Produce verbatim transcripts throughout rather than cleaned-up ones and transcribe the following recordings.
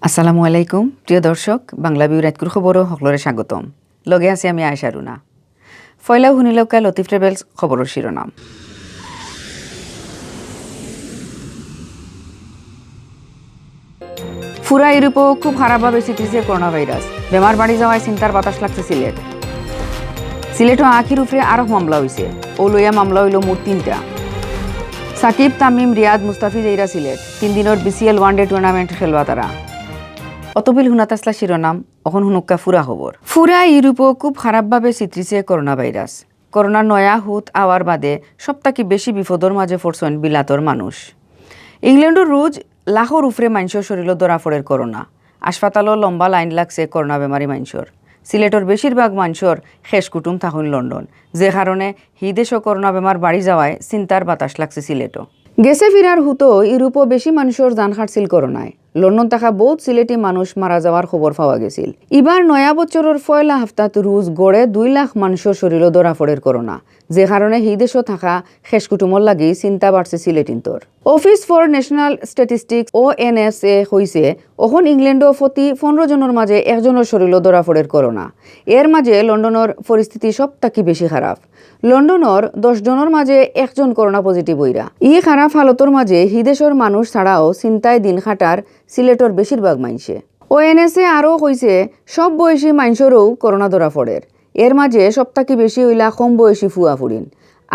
আসসালামু আলাইকুম, প্রিয় দর্শক, বাংলা ভিউ রাইতকুর খবরো হকলরে স্বাগতম। লগে আছি আমি আয়েশা রুনা। পয়লাউ হুনিলাউক্কা লতিফ ট্রাভেলস খবরর শিরোনাম। পুরা ইউরোপো খুব খারাপভাবে ছিতরিছে করোনা ভাইরাস। বেমার বাড়ি যাওয়ায় চিন্তার বাতাস লাগছে সিলেট। সিলেটো আখির উপরে আরক মামলা অইছে। অউ লইয়া মামলা অইলো মোট তিনটা। সাকিব, তামিম, রিয়াদ, মুস্তাফিজ এইরা সিলেট। তিন দিনর বিসিএল ওয়ান ডে টুর্নামেন্ট খেলবা তারা। অতবিল হুনাত আছলা শিরোনাম, অখন হুনুক্কা পুরা খবর। পুরা ইউরোপো খুব খারাপভাবে ছিতরিছে করোনা ভাইরাস। করোনার নয়া হুত আওয়ার বাদে সব থাকি বেশি বিপদর মাঝে পড়ছইন বিলাতর মানুষ। ইংল্যান্ডো রুজ লাখর উপরে মানষর শরীলো ধরা পড়ের করোনা। হাসপাতালো লম্বা লাইন লাগছে করোনা বেমারি মানষর। সিলেটর বেশিরভাগ মানষর খেশ কুটুম থাকইন লন্ডন, যে কারণে হি দেশো করোনা বেমার বাড়ি যাওয়ায় চিন্তার বাতাস লাগছে সিলেটো। গেছে ফিরার হুতো ইউরোপো বেশি মানষর জান কাটছিল করোনায়। লন্ডন থাকা বউত সিলেটি মানুষ মারা যাওয়ার খবর পাওয়া গেছিল। ইবার নয়া বছরর পয়লা হাপ্তাত রুজ গড়ে দুই লাখ মানষর শরীলো ধরা পড়ের করোনা, যে কারণে হি দেশো থাকা খেশ কুটুমর লাগি চিন্তা বাড়ছে সিলেটিন্তর। Office for National Statistics, ওএনএসএ, কইছে, অখন ইংল্যান্ডো প্রতি পনরো জনর মাঝে একজনর শরীলো ধরা পড়ের করোনা। এর মাঝে লন্ডনর পরিস্থিতি সব থাকি বেশি খারাপ। লন্ডনর দশ জনর মাঝে একজন করোনা পজিটিভ অইরা। ই খারাপ হালতর মাঝে হি দেশর মানুষ ছাড়াও চিন্তায় দিন কাটার সিলেটর বেশিরভাগ মানষে। ওএনএসএ আরও কইছে, সব বয়সী মানষরও করোনা ধরা পড়ের। এর মাঝে সব থাকি বেশি অইলা কম বয়সী ফুয়া ফুড়িন।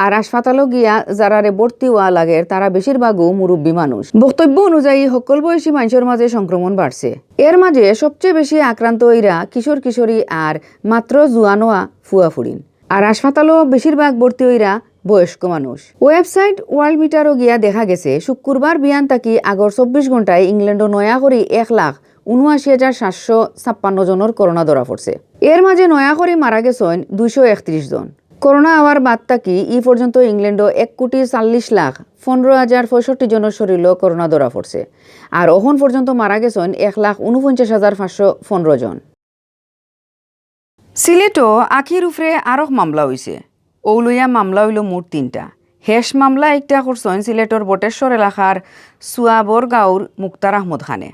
আর হাসপাতালো গিয়া যারারে ভর্তি অওয়া লাগের, তারা বেশিরভাগউ মুরব্বি মানুষ। বক্তব্য অনুযায়ী, হক্কল বয়সী মানষর মাঝে সংক্রমণ বাড়ছে। এর মাঝে সবচেয়ে বেশি আক্রান্ত অইরা কিশোর কিশোরী আর মাত্র জুয়ান অওয়া ফুয়া ফুড়িন। আর হাসপাতালো বেশিরভাগ ভর্তি অইরা বয়স্ক মানুষ। ওয়েবসাইট ওয়ার্ল্ড মিটারো গিয়া দেখা গেছে, শুক্রবার বিয়ান থাকি আগর চব্বিশ ঘন্টায় ইংল্যান্ডো নয়া করি এক লাখ ঊনআশি হাজার সাতশো ছাপ্পান্ন জনর করোনা ধরা পড়ছে। এর মাঝে নয়া করি মারা গেছইন দুইশো একত্রিশ জন। করোনা আওয়ার বাদ থাকি ই পর্যন্ত ইংল্যান্ডো এক কোটি চাল্লিশ লাখ পনরো হাজার পঁয়ষট্টি জনর শরীলো করোনা ধরা পড়ছে। আর অখন পর্যন্ত মারা গেছইন এক লাখ ঊনপঞ্চাশ হাজার পাঁচশো পনরো জন। সিলেটো আখির উপরে আরক মামলা অইছে। অউ লইয়া মামলা অইলো মোট তিনটা। হেশ মামলা একটা করছইন সিলেটর বটেশ্বর এলাকার সুয়াবর গাঁওর মুক্তার আহমদ খানে।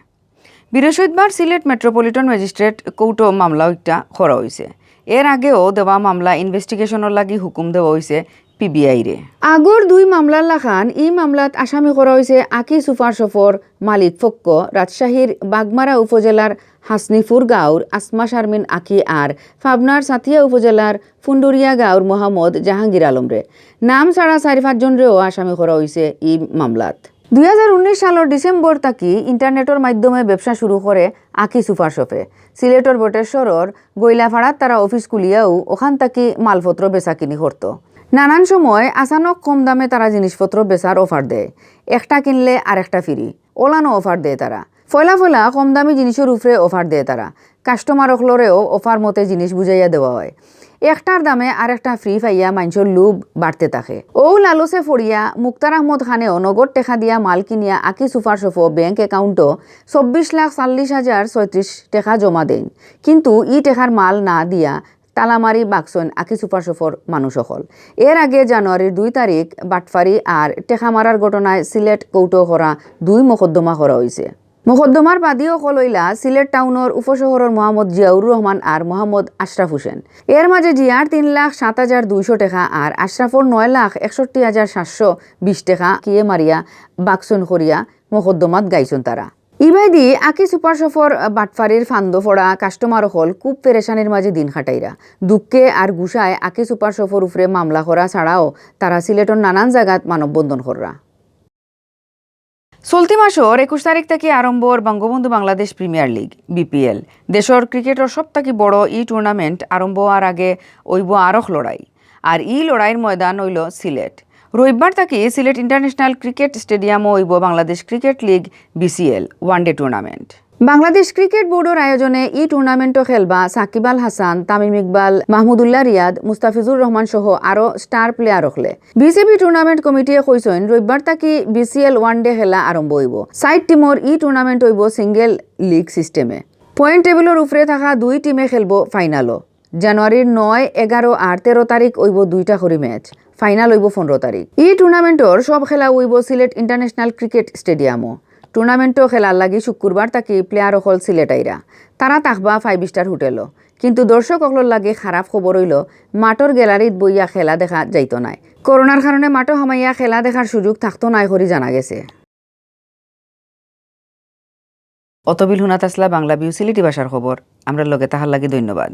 বৃহস্পতিবার সিলেট মেট্রোপলিটন ম্যাজিস্ট্রেট কোর্টো মামলা একটা করা অইছে। এর আগেও দেওয়া মামলা ইনভেস্টিগেশনর লাগি হুকুম দেওয়া অইছে পিবিআই রে। আগর দুই মামলার লাখান ই মামলাত আসামি করা অইছে আকি সুপার শপর মালিক পক্ষ, রাজশাহীর বাগমারা উপজেলার হাসনিপুর গাঁওর আসমা শারমিন আকি আর পাবনার সাথিয়া উপজেলার ফুন্ডুরিয়া গাঁওর মোহাম্মদ জাহাঙ্গীর আলমরে। নাম ছাড়া চাইর পাঁচজনরেও আসামি করা অইছে ই মামলাত। দুই হাজার উনিশ সালর ডিসেম্বর থাকি ইন্টারনেটর মাধ্যমে ব্যবসা শুরু করে আকি সুপার শপে। সিলেটর বটেশ্বরর গৈলাপাড়াত তারা অফিস খুলিয়াও অখান থাকি মালপত্র বেচাকিনি করতো। নানান সময় আচানক কম দামে তারা জিনিসপত্র বেচার অফার দেয়, একটা কিনলে আরেকটা ফ্রি, অলানও অফার দেয় তারা। পয়লা পয়লা কম দামি জিনিসর উপরে অফার দেয় তারা। কাস্টমার অকলরেও অফার মতে জিনিস বুঝাইয়া দেওয়া অয়। একটার দামে আরেকটা ফ্রি পাইয়া মানষর লোভ বাড়তে থাকে। অউ লালচে পড়িয়া মুক্তার আহমদ খানেও নগদ টেকা দিয়া মাল কিনিয়া আকি সুপার শপো ব্যাংক অ্যাকাউন্টো চব্বিশ লাখ চাল্লিশ হাজার ছয়ত্রিশ টেকা জমা দেইন, কিন্তু ই টেকার মাল না দিয়া তালা মারি বাকছইন আকি সুপার শপর মানুষ অকল। এর আগে জানুয়ারির দুই তারিখ বাটফারি আর টেকা মারার ঘটনায় সিলেট কোর্টো করা দুই মকদ্দমা করা অইছে। মকদ্দমার বাদী অকল অইলা সিলেট টাউনর উপশহরর মোহাম্মদ জিয়াউর রহমান আর মোহাম্মদ আশরাফ হোসেন। এর মাঝে জিয়ার তিন লাখ সাত হাজার দুইশো টেকা আর আশরাফর নয় লাখ একষট্টি হাজার সাতশো বিশ টেকা কিয়ে মারিয়া বাকছইন করিয়া মকদ্দমাত গাইছইন তারা। ইবায়দি আকি সুপার শপর বাটফারির ফান্দো পড়া কাস্টমার অকল খুব পেরেশানির মাঝে দিন কাটাইরা। দুঃখে আর গুসায় আকি সুপার শপর উপরে মামলা করা ছাড়াও তারা সিলেটর নানান জাগাত মানববন্ধন কররা। চলতি মাসর একুশ তারিখ থাকি আরম্ভ অর Bangabandhu Bangladesh premier league, BPL. দেশর ক্রিকেটর সব থাকি বড় ই টুর্নামেন্ট আরম্ভ অওয়ার আগে অইবো আরক লড়াই। আর ই লড়াইর ময়দান অইলো সিলেট। রবিবার থাকি সিলেট ইন্টারন্যাশনাল ক্রিকেট স্টেডিয়ামো অইবো Bangladesh cricket league, BCL, one day tournament. Bangladesh cricket বোর্ডর আয়োজনে ই টুর্নামেন্টো খেলবা সাকিব আল হাসান, তামিম ইকবাল, মাহমুদুল্লাহ রিয়াদ, মুস্তাফিজুর রহমান সহ আরো স্টার প্লেয়ার অকলে। বিসিবি টুর্নামেন্ট কমিটিয়ে কইছইন, রবিবার থাকি বিসিএল ওয়ান ডে খেলা আরম্ভ অইবো। চাইর টিমর ই টুর্নামেন্ট অইবো সিঙ্গেল লিগ সিস্টেমে। পয়েন্ট টেবিলর উপরে থাকা দুই টিমে খেলবো ফাইনালও। জানুয়ারির নয়, এগারো আর তেরো তারিখ অইবো দুইটা করি ম্যাচ। ফাইনাল অইবো পনরো তারিখ। ই টুর্নামেন্টর সব খেলা অইবো সিলেট ইন্টারন্যাশনাল ক্রিকেট স্টেডিয়ামো। টুর্নামেন্টও খেলার লাগি শুক্রবার থাকি প্লেয়ার অকল সিলেট আইরা। তারা থাকবা ফাইভ স্টার হোটেলও। কিন্তু দর্শক অকলর লাগি খারাপ খবর অইলো, মাঠর গ্যালারিত বইয়া খেলা দেখা যাইতো নায়। করোনার কারণে মাঠো হামাইয়া খেলা দেখার সুযোগ থাকতো নায় করি জানা গেছে। অতবিল হুনাত আছলা বাংলা ভিউ সিলেটি ভাষার খবর। আমরার লগে থাকার লাগি ধন্যবাদ।